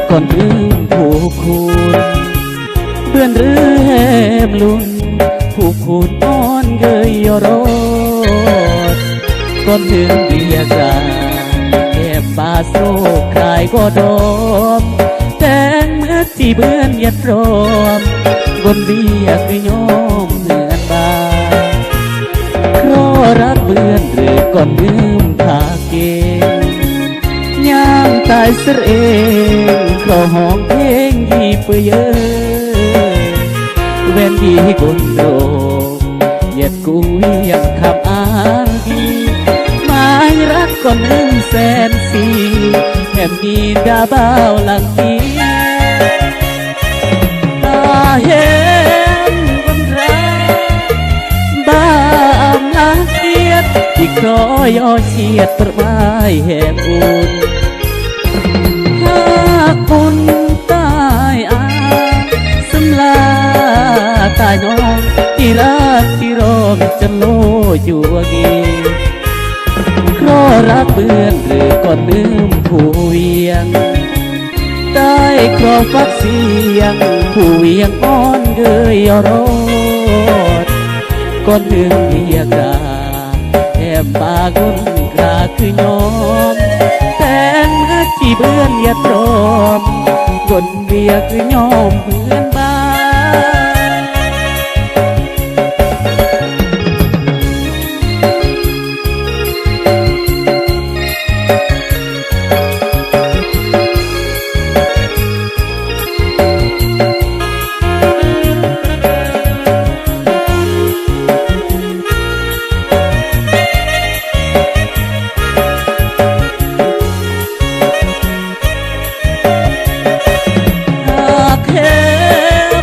ກ່ອນອື່ນຜູ້ຄູນ ເບື່ອນຫຼືແຮມລຸນ ຜູ້ຄູນອ່ອນເກີຍຢໍຣອດ ກ່ອນອື່ນເບຍກາ ແຮມປາໂຊກຂາຍບໍ່ດອມ ແຕ່ງເມືອທີ່ເບື່ອນຢາດຣອມ ກົນເບຍຄືຍອມເຮືອນບ້ານ ລໍຮັກເບື່ອນຫຼືກ່ອນອື່ນພາເກງ ຍ່າງຕາຍສະເອງ ຂໍຮ້ອງເພງດີເປີເຢີ ແວ່ນດີກົ້ນໂດງ ຢາດກຸງວຽງຄຳອານດີ ໝາຍຮັກກ່ອນໜຶ່ງແສນສີ່ ແຮມມີດາບ່າວຫຼັງກີ ຕາແຮມຄົນລາວ ບ້າອຳນາດກຽດ ທີ່ຄອຍຍໍຊຽດປະໝາຍແຮມອຸ່ນ ຫາກບຸນຕາຍອາ ສຳລາຕາຍນ້ອງ ທີ່ຮັກທີ່ຣອມຈະໂລຢູ່ເກ ລໍຮັກເບື່ອນຫຼືກ່ອນລືມຜູ້ວຽງ ຕາຍຄຣອງປາກສຽງ ຜູ້ວຽງອ່ອນເກີຍຢໍຣອດ ກ່ອນອື່ນເບຍກາ ແຖມປາກົ້ນກາຄືຍອມ ແຕ່ງເມືອທີ່ເບື່ອນຢາດຣອມ ກົ້ນເບຍຄືຍອມເຮືອນບ້ານ. ຫາກແຮ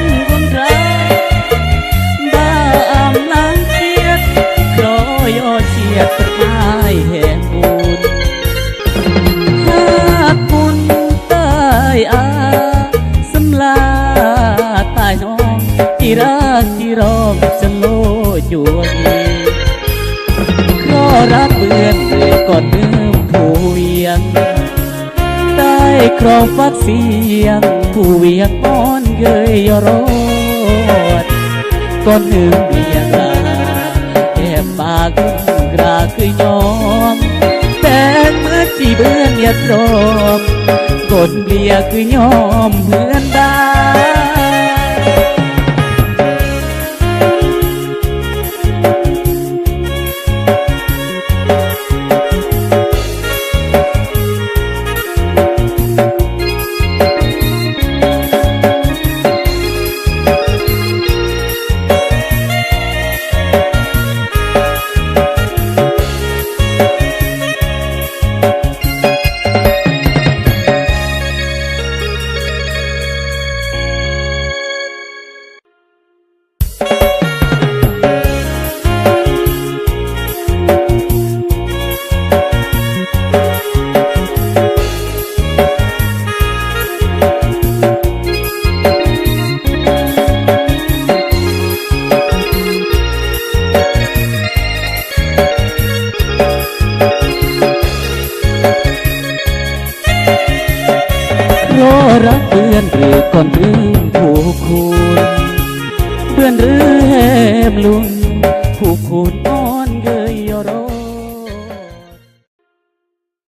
ມຄົນລາວ ບ້າອຳນາດກຽດ ຄອຍຍໍຊຽດປະໝາຍແຮງບຸນ ຫາກບຸນຕາຍອາ ສຳລາຕາຍນ້ອງ ທີ່ຮັກທີ່ຣອມຈະໂລຢູ່ເກ ລໍຮັກເບື່ອນເລີຍກ່ອນລືມຜູ້ວຽງ ຕາຍຄຣອງປາກສຽງ ຜູ້ວຽງອ່ອນເກີຍຢໍຣອດ ກ່ອນອື່ນເບຍກາ ແຖມປາກົ້ນກາຄືຍອມ ແຕ່ງເມືອທີ່ເບື່ອນຢາດຣອມ ກົ້ນເບຍຄືຍອມເຮືອນບ້ານ. ລໍຮັກເບື່ອນຫຼືກ່ອນອື່ນຜູ້ຄູນ ເບື່ອນຫຼືແຮມລຸນ ຜູ້ຄູນ